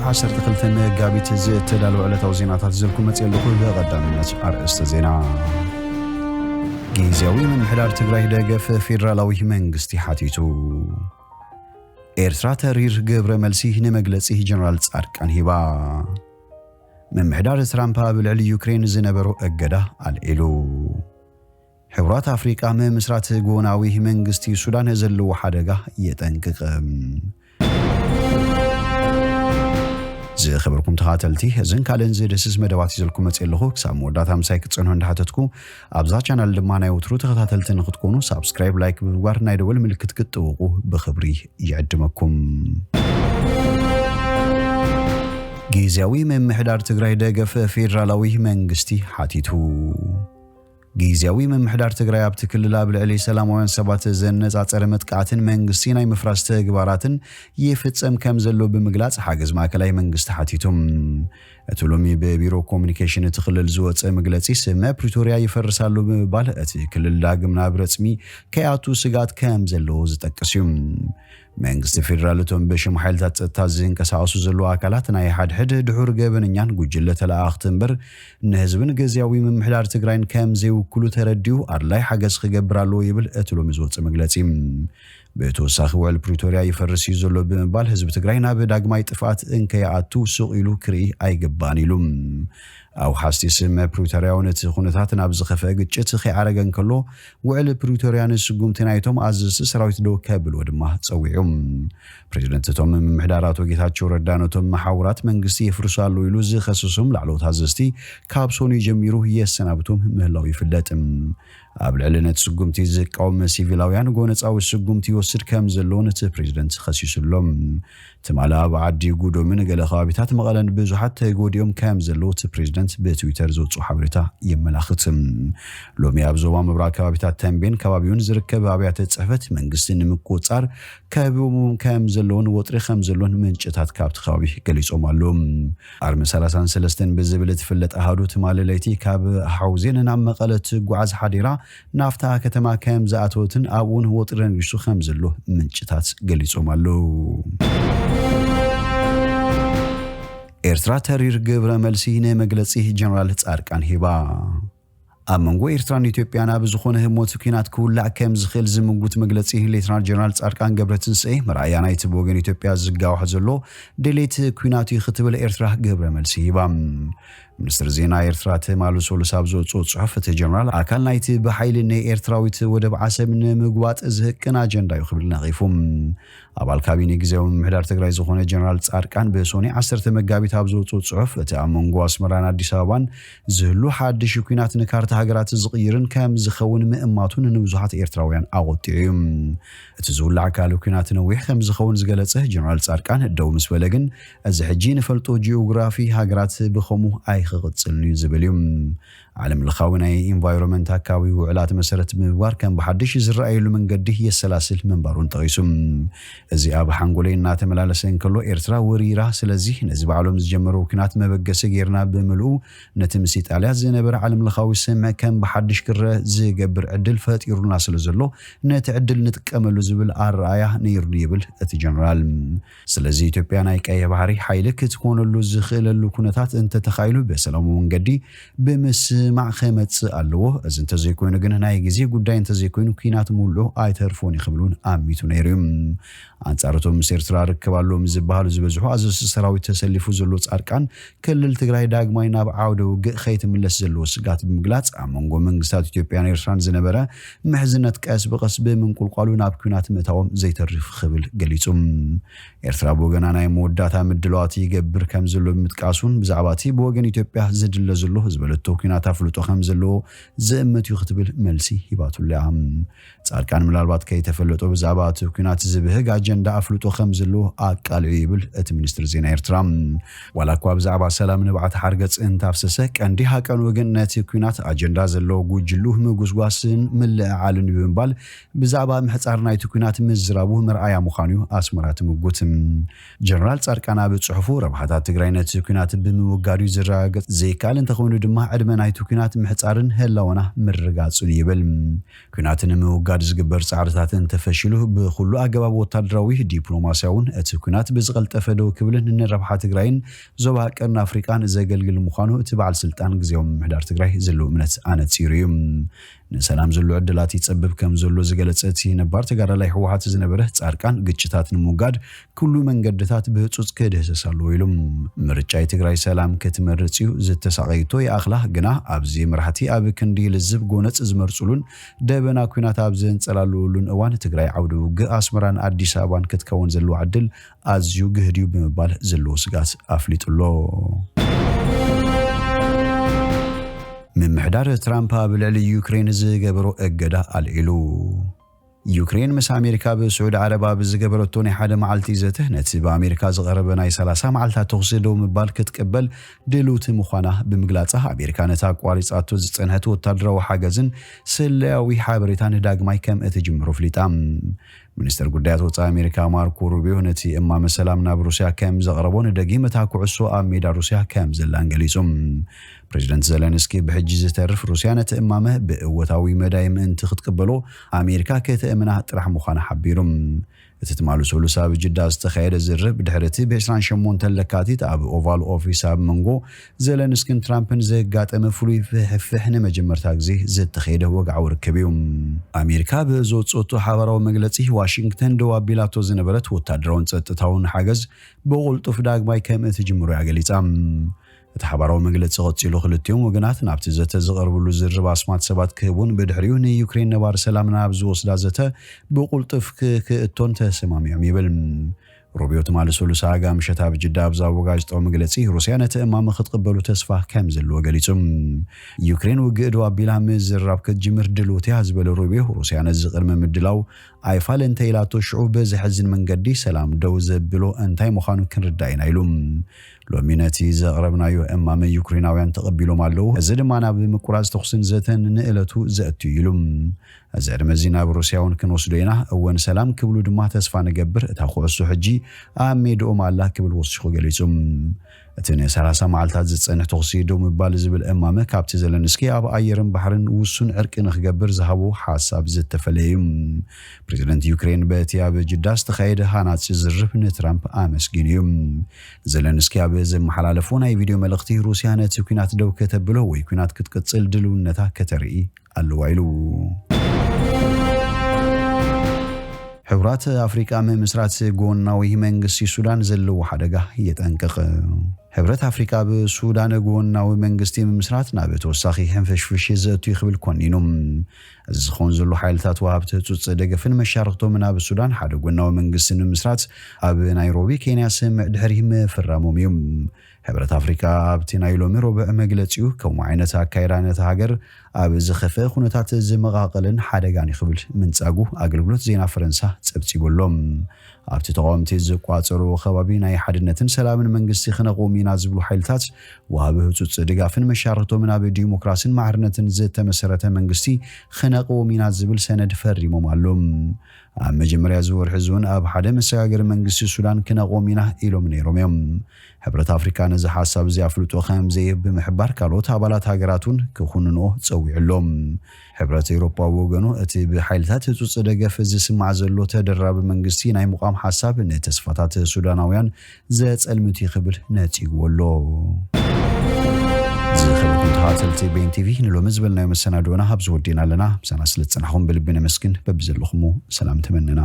ዓሰርተ ክልተ መጋቢት ዝተዳለወ ዕለታዊ ዜናታት ዘልኩ መፅእ ኣለኹ። ብቐዳምነት ኣርእስተ ዜና። ግዝያዊ ምምሕዳር ትግራይ ደገፍ ፌዴራላዊ መንግስቲ ሓቲቱ። ኤርትራ ተሪር ግብረ መልሲ ንመግለጺ ጀነራል ጻድቃን ሂባ። ምምሕዳር ትራምፕ ኣብ ልዕሊ ዩክሬን ዝነበሮ እገዳ ኣልዒሉ። ሕቡራት ኣፍሪቃ ምምስራት ጎናዊ መንግስቲ ሱዳን ዘለዎ ሓደጋ የጠንቅቕ። ዝኸበርኩም ተኸታተልቲ፣ እዝን ካልእን ዝድህስስ መደባት ይዘልኩም መፅእ ኣለኹ። ክሳብ መወዳእታ ምሳይ ክትፀንሑ እንዳሓተትኩ፣ ኣብዛ ቻናል ድማ ናይ ወትሩ ተኸታተልቲ ንክትኮኑ ሳብስክራይብ፣ ላይክ ብምግባር ናይ ደወል ምልክት ክትጥውቁ ብኽብሪ ይዕድመኩም። ግዝያዊ ምምሕዳር ትግራይ ደገፍ ፌዴራላዊ መንግስቲ ሓቲቱ። ግዝያዊ ምምሕዳር ትግራይ ኣብቲ ክልል ኣብ ልዕሊ ሰላማውያን ሰባት ዘነጻጸረ መጥቃዕትን መንግስቲ ናይ ምፍራስ ተግባራትን ይፍጸም ከም ዘሎ ብምግላጽ፣ ሓገዝ ማእከላይ መንግስቲ ሓቲቱ። እቲ ሎሚ ብቢሮ ኮሙኒኬሽን እቲ ክልል ዝወጸ መግለጺ፣ ስምምዕ ፕሪቶርያ ይፈርስ ኣሎ ብምባል፣ እቲ ክልል ዳግም ናብ ረጽሚ ከይኣቱ ስጋት ከም ዘለዎ ዝጠቅስ እዩ። መንግስቲ ፌዴራል እቶም ብሽም ሓይልታት ጸጥታ ዝንቀሳቐሱ ዘለዉ ኣካላት ናይ ሓድሕድ ድሑር ገበነኛን ጉጅለ ተለኣኣኽቲ እምበር፣ ንህዝብን ግዝያዊ ምምሕዳር ትግራይን ከም ዘይውክሉ ተረዲኡ ኣድላይ ሓገዝ ክገብር ኣለዎ ይብል እቲ ሎሚ ዝወጸ መግለጺ። ብተወሳኺ፣ ውዕል ፕሪቶርያ ይፈርስ እዩ ዘሎ ብምባል፣ ህዝቢ ትግራይ ናብ ዳግማይ ጥፍኣት እንከይኣቱ ሱቕ ኢሉ ክርኢ ኣይግባእን ኢሉ። ኣውሓስቲ ስምምዕ ፕሪቶርያ እውን እቲ ኩነታት ናብ ዝኸፍአ ግጭት ከይዓረገ እንከሎ፣ ውዕል ፕሪቶርያ ንስጉምቲ ናይቶም ኣዘዝቲ ሰራዊት ደው ከብልዎ ድማ ጸዊዑ። ፕሬዚደንት እቶም ምምሕዳር ኣቶ ጌታቸው ረዳ ነቶም መሓውራት መንግስቲ የፍርሱ ኣለዉ ኢሉ ዝኸሰሶም ላዕለዎት ኣዘዝቲ ካብ ሰኑይ ጀሚሩ የሰናብቶም ምህላው ይፍለጥ። ኣብ ልዕሊ ነቲ ስጉምቲ ዝቃወም ሲቪላውያን ጎነጻዊ ስጉምቲ ይወስድ ከም ዘለዎን እቲ ፕሬዚደንት ከሲሱ ኣሎ። ትማሊ ኣብ ዓዲ ጉዶምን ገለ ከባቢታት መቐለን ብዙሓት ተጎዲኦም ከም ዘለዉ እቲ ፕሬዚደንት ብትዊተር ዘውፅኦ ሓበሬታ የመላኽት። ሎሚ ኣብ ዞባ ምብራቕ ከባቢታት ተንቤን ከባቢውን ዝርከብ ኣብያተ ጽሕፈት መንግስቲ ንምቁጽጻር ከቢቦም ከም ዘለውን ወጥሪ ከም ዘለውን ምንጭታት ካብቲ ከባቢ ገሊጾም ኣለዉ። ኣርሚ ሰላሳን ሰለስተን ብዝብል እትፍለጥ ኣሃዱ ትማሊ ለይቲ ካብ ሓውዜን ናብ መቐለ ትጓዓዝ ሓዲራ ናብታ ከተማ ከም ዝኣተወትን ኣብኡን ወጥሪ ነጊሱ ከም ዘሎ ምንጭታት ገሊጾም ኣለዉ። ኤርትራ ተሪር ግብረ መልሲ ንመግለጺ ጀነራል ጻድቃን ሂባ። ኣብ መንጎ ኤርትራን ኢትዮጵያን ኣብ ዝኾነ ህሞት ኲናት ክውላዕ ከም ዝኽእል ዝምጉት መግለጺ ሌተናል ጀነራል ጻድቃን ገብረትንሳኤ፣ መርኣያ ናይቲ ብወገን ኢትዮጵያ ዝጋዋሕ ዘሎ ድሌት ኲናት እዩ ክትብል ኤርትራ ግብረ መልሲ ሂባ። ሚኒስትር ዜና ኤርትራ ትማሊ ሰሉስ ኣብ ዘውፅኦ ጽሑፍ፣ እቲ ጀነራል ኣካል ናይቲ ብሓይሊ ንኤርትራዊት ወደብ ዓሰብ ንምጉባጥ ዝህቅን ኣጀንዳ እዩ ክብል ነቒፉ። ኣባል ካቢኔ ግዝያዊ ምምሕዳር ትግራይ ዝኾነ ጀነራል ጻድቃን ብሶኒ ዓሰርተ መጋቢት ኣብ ዘውፅኦ ጽሑፍ፣ እቲ ኣብ መንጎ ኣስመራን ኣዲስ ኣበባን ዝህሉ ሓድሽ ኲናት ንካርታ ሃገራት ዝቕይርን ከም ዝኸውን ምእማቱ ንብዙሓት ኤርትራውያን ኣቖጢዑ እዩ። እቲ ዝውላዕ ካልእ ኲናት ነዊሕ ከም ዝኸውን ዝገለጸ ጀነራል ጻድቃን፣ ደው ምስ በለ ግን፣ እዚ ሕጂ ንፈልጦ ጂኦግራፊ ሃገራት ብኸሙ ኣይክቕጽልን እዩ ዝብል እዩ። ዓለም ለኻዊ ናይ ኢንቫይሮንመንት ኣካባቢ ውዕላት መሰረት ብምግባር ከም ብሓድሽ ዝረኣየሉ መንገዲ የሰላስል ምንባሩን ጠቒሱ። እዚ ኣብ ሓንጎለይ እናተመላለሰ እንከሎ ኤርትራ ወሪራ፣ ስለዚ ነዚ ባዕሎም ዝጀመርዎ ኲናት መበገሲ ጌርና ብምልኡ ነቲ ምስ ኢጣልያ ዝነበረ ዓለም ለኻዊ ስምምዕ ከም ብሓድሽ ክረአ ዝገብር ዕድል ፈጢሩልና ስለ ዘሎ ነቲ ዕድል ንጥቀመሉ ዝብል ኣረኣያ ነይሩኒ ይብል እቲ ጀነራል። ስለዚ ኢትዮጵያ ናይ ቀይሕ ባሕሪ ሓይሊ ክትኮነሉ ዝኽእለሉ ኩነታት እንተተኻኢሉ ብሰላማዊ መንገዲ ብምስማዕ ክመጽእ ኣለዎ። እዚ እንተዘይኮይኑ ግን ናይ ግዜ ጉዳይ እንተዘይኮይኑ ኲናት ምውልዑ ኣይተርፎን እዩ ክብል እውን ኣሚቱ ነይሩ እዩ። ኣንጻር እቶም ምስ ኤርትራ ርክብ ኣለዎም ዝበሃሉ ዝበዝሑ ኣዘዝቲ ሰራዊት ተሰሊፉ ዘሎ ጻድቃን፣ ክልል ትግራይ ዳግማይ ናብ ዓውደ ውግእ ከይትምለስ ዘለዎ ስጋት ብምግላጽ፣ ኣብ መንጎ መንግስታት ኢትዮጵያን ኤርትራን ዝነበረ ምሕዝነት ቀስ ብቐስ ብምንቁልቋሉ ናብ ኲናት ምእታዎም ዘይተርፍ ክብል ገሊጹ። ኤርትራ ብወገና ናይ መወዳእታ ምድላዋት ይገብር ከም ዘሎ ብምጥቃሱን፣ ብዛዕባ እቲ ብወገን ኢትዮጵያ ዝድለ ዘሎ ዝበለቶ ኲናት ኣፍልጦ ከም ዘለዎ ዝእምት እዩ ክትብል መልሲ ሂባትሉ እያ። ጻድቃን ምናልባት ከይተፈለጦ ብዛዕባ እቲ ኲናት ዝብህግ ኣጀንዳ ኣፍልጦ ከም ዘለዎ ኣቃሊዑ ይብል እቲ ሚኒስትር ዜና ኤርትራ። ዋላ እኳ ብዛዕባ ሰላም ንብዓት ሓርገጽ እንታፍሰሰ፣ ቀንዲ ሃቀኑ ግን ነቲ ኲናት ኣጀንዳ ዘለዎ ጉጅሉ ምጉስጓስን ምልዕዓልን እዩ ብምባል ብዛዕባ ምሕጻር ናይቲ ኲናት ምዝራቡ መርኣያ ምዃኑ እዩ ኣስመራ ትምጉት። ጀነራል ጻድቃን ኣብ ጽሑፉ፣ ረብሓታት ትግራይ ነቲ ኲናት ብምውጋዱ እዩ ዝረጋገጽ፣ ዘይከኣል እንተኾይኑ ድማ ዕድመ ናይቲ ኲናት ምሕጻርን ህላወና ምርጋጹን ይብል። ኲናት ንምውጋድ ዝግበር ጻዕርታት እንተፈሺሉ፣ ብኹሉ ኣገባብ ወታደራዊ፣ ዲፕሎማስያውን እቲ ኲናት ብዝቐልጠፈ ደው ክብልን ንረብሓ ትግራይን ዞባ ቀርኒ ኣፍሪቃን ዘገልግል ምዃኑ እቲ በዓል ስልጣን ግዜያዊ ምምሕዳር ትግራይ ዘሎ እምነት ኣነጺሩ እዩ። ንሰላም ዘሎ ዕድላት ይጸብብ ከም ዘሎ ዝገለጸ እቲ ነባር ተጋዳላይ ህወሓት ዝነበረ ጻድቃን፣ ግጭታት ንምውጋድ ኩሉ መንገድታት ብህጹጽ ክድህሰስ ኣለዎ ኢሉ። ምርጫ ትግራይ ሰላም ክትመርጽ እዩ፣ ዝተሳቐይቶ ይኣኽላ፣ ግና ኣብዚ መራሕቲ ኣብ ክንዲ ልዝብ ጎነጽ ዝመርጹሉን ደበና ኲናት ኣብ ዘንጸላልወሉን እዋን ትግራይ ዓውዲ ውግእ ኣስመራን ኣዲስ ኣበባን ክትከውን ዘለዋ ዕድል ኣዝዩ ግህድ እዩ ብምባል ዘለዎ ስጋት ኣፍሊጡ ኣሎ። ምምሕዳር ትራምፕ ኣብ ልዕሊ ዩክሬን ዝገበሮ እገዳ ኣልዒሉ። ዩክሬን ምስ ኣሜሪካ ብስዑዲ ዓረብ ኣብ ዝገበረቶ ናይ ሓደ መዓልቲ ዘተ፣ ነቲ ብኣሜሪካ ዝቐረበ ናይ ሰላሳ መዓልታት ተኹሲ ደው ምባል ክትቅበል ድልውቲ ምዃና ብምግላጻ፣ ኣሜሪካ ነታ ኣቋሪጻቶ ዝጸንሐት ወታደራዊ ሓገዝን ስለያዊ ሓበሬታን ዳግማይ ከም እትጅምሮ ኣፍሊጣ። ሚኒስትር ጉዳያት ወጻኢ ኣሜሪካ ማርኮ ሩቢዮ ነቲ እማመ ሰላም ናብ ሩስያ ከም ዘቕረቦን ደጊም እታ ኩዕሶ ኣብ ሜዳ ሩስያ ከም ዘላን ገሊጹ። ፕሬዚደንት ዘለንስኪ ብሕጂ ዝተርፍ ሩስያ ነቲ እማመ ብእወታዊ መዳይ ምእንቲ ክትቅበሎ ኣሜሪካ ከተእምና ጥራሕ ምዃና ሓቢሩ። እቲ ትማሊ ሰሉስ ኣብ ጅዳ ዝተኻየደ ዝርብ ድሕሪ እቲ ብ ዕስራን ሸሞንተን ለካቲት ኣብ ኦቫል ኦፊስ ኣብ መንጎ ዘለንስኪን ትራምፕን ዘጋጠመ ፍሉይ ፍሕፍሕ ንመጀመርታ ግዜ ዝተኻየደ ወግዓዊ ርክብ እዩ። ኣሜሪካ ብዘውፅኦቶ ሓባራዊ መግለፂ ዋሽንግተን ደው ኣቢላቶ ዝነበረት ወታደራውን ጸጥታውን ሓገዝ ብቕልጡፍ ዳግማይ ከም እትጅምሮ እያ ገሊጻ። እቲ ሓባራዊ መግለጺ ቀጺሉ ክልቲኦም ወገናት ናብቲ ዘተ ዝቐርብሉ ዝርብ ኣስማት ሰባት ክህቡን ብድሕሪኡ ንዩክሬን ነባሪ ሰላም ናብ ዝወስዳ ዘተ ብቕልጡፍ ክእቶን ተሰማሚዖም ይብል። ሩቢዮ ትማሊ ሰሉስ ኣጋ ምሸት ኣብ ጅዳ ኣብ ዘወጋጅጦ መግለጺ ሩስያ ነቲ እማመ ክትቕበሉ ተስፋ ከም ዘለዎ ገሊጹ። ዩክሬን ውግእ ደው ኣቢላ ምዝራብ ክትጅምር ድልውቲ እያ ዝበለ ሩቢዮ ሩስያ ነዚ ቅድመ ምድላው ኣይፋል እንተ ኢላቶ ሽዑ በዚ ሕዝን መንገዲ ሰላም ደው ዘብሎ እንታይ ምዃኑ ክንርዳእ ኢና ኢሉ። ሎሚ ነቲ ዘቕረብናዮ እማመ ዩክሬናውያን ተቐቢሎም ኣለዉ። እዚ ድማ ናብ ምቁራጽ ተኹስን ዘተን ንእለቱ ዘእቱ እዩ ኢሉ። እዚ ዕድመ እዚ ናብ ሩስያ እውን ክንወስዶ ኢና። እወን ሰላም ክብሉ ድማ ተስፋ ንገብር። እታ ኩዕሶ ሕጂ ኣብ ሜድኦም ኣላ ክብል ወሲኹ ገሊጹ። እቲ ንሰላሳ መዓልታት ዝጸንሕ ተኹሲ ደው ምባል ዝብል እማመ ካብቲ ዘለንስኪ ኣብ ኣየርን ባሕርን ውሱን ዕርቂ ንክገብር ዝሃቦ ሓሳብ ዝተፈለየ እዩ። ፕሬዚደንት ዩክሬን በቲ ኣብ ጅዳ ዝተኻየደ ሃናጺ ዝርብ ንትራምፕ ኣመስጊኑ እዩ። ዘለንስኪ ኣብ ዘመሓላለፎ ናይ ቪድዮ መልእኽቲ ሩስያ ነቲ ኲናት ደው ከተብሎ ወይ ኲናት ክትቅጽል ድልውነታ ከተርኢ ኣለዋ ኢሉ። ሕቡራት ኣፍሪቃ ምምስራት ጎናዊ መንግስቲ ሱዳን ዘለዎ ሓደጋ የጠንቅቕ። ሕብረት ኣፍሪቃ ኣብ ሱዳን ጎናዊ መንግስቲ ምምስራት ናብ ተወሳኺ ሕንፍሽፍሽ ዘእቱ እዩ ክብል ኮኒኑ። እዚ ዝኸውን ዘሎ ሓይልታት ወሃብቲ ህጹጽ ደገፍን መሻርክቶም ናብ ሱዳን ሓደ ጎናዊ መንግስቲ ንምምስራት ኣብ ናይሮቢ ኬንያ ስምምዕ ድሕሪ ምፍራሞም እዩ። ሕብረት ኣፍሪቃ ኣብቲ ናይ ሎሚ ረቡዕ መግለጺኡ ከምኡ ዓይነት ኣካይዳ ነታ ሃገር ኣብ ዝኸፍአ ኩነታት ዝመቓቐልን ሓደጋን እዩ ክብል ምንጻጉ ኣገልግሎት ዜና ፈረንሳ ጸብጺቡ ኣሎ። ኣብቲ ተቓወምቲ ዝቋጸሩ ከባቢ ናይ ሓድነትን ሰላምን መንግስቲ ክነቕውም ኢና ዝብሉ ሓይልታት ወሃቢ ህጹጽ ድጋፍን መሻርክቶምን ኣብ ዲሞክራስን ማዕርነትን ዝተመሰረተ መንግስቲ ክነቕውም ኢና ዝብል ሰነድ ፈሪሞም ኣለዉ። ኣብ መጀመርያ እዚ ወርሒ እዚ እውን ኣብ ሓደ መሰጋገሪ መንግስቲ ሱዳን ክነቕውም ኢና ኢሎም ነይሮም እዮም። ሕብረት ኣፍሪካ ነዚ ሓሳብ እዚ ኣፍልጦ ከም ዘይህብ ብምሕባር ካልኦት ኣባላት ሃገራት እውን ክኹንንኦ ጸዊዑ ኣሎ። ሕብረት ኤውሮጳ ብወገኑ እቲ ብሓይልታት ህጹጽ ደገፍ ዝስማዕ ዘሎ ተደራቢ መንግስቲ ናይ ምቋም ሓሳብ ንተስፋታት ሱዳናውያን ዘጸልምት እዩ ክብል ነጺግዎ ኣሎ። ዝኸበርኩም ተኸታተልቲ ቤን ቲቪ ንሎሚ ዝበልናዮ መሰናድኦና ኣብዚ ወዲእና ኣለና። ምሳና ስለ ዝጸናሕኩም ብልቢ ነመስግን። በብዘለኹሞ ሰላም ተመንና።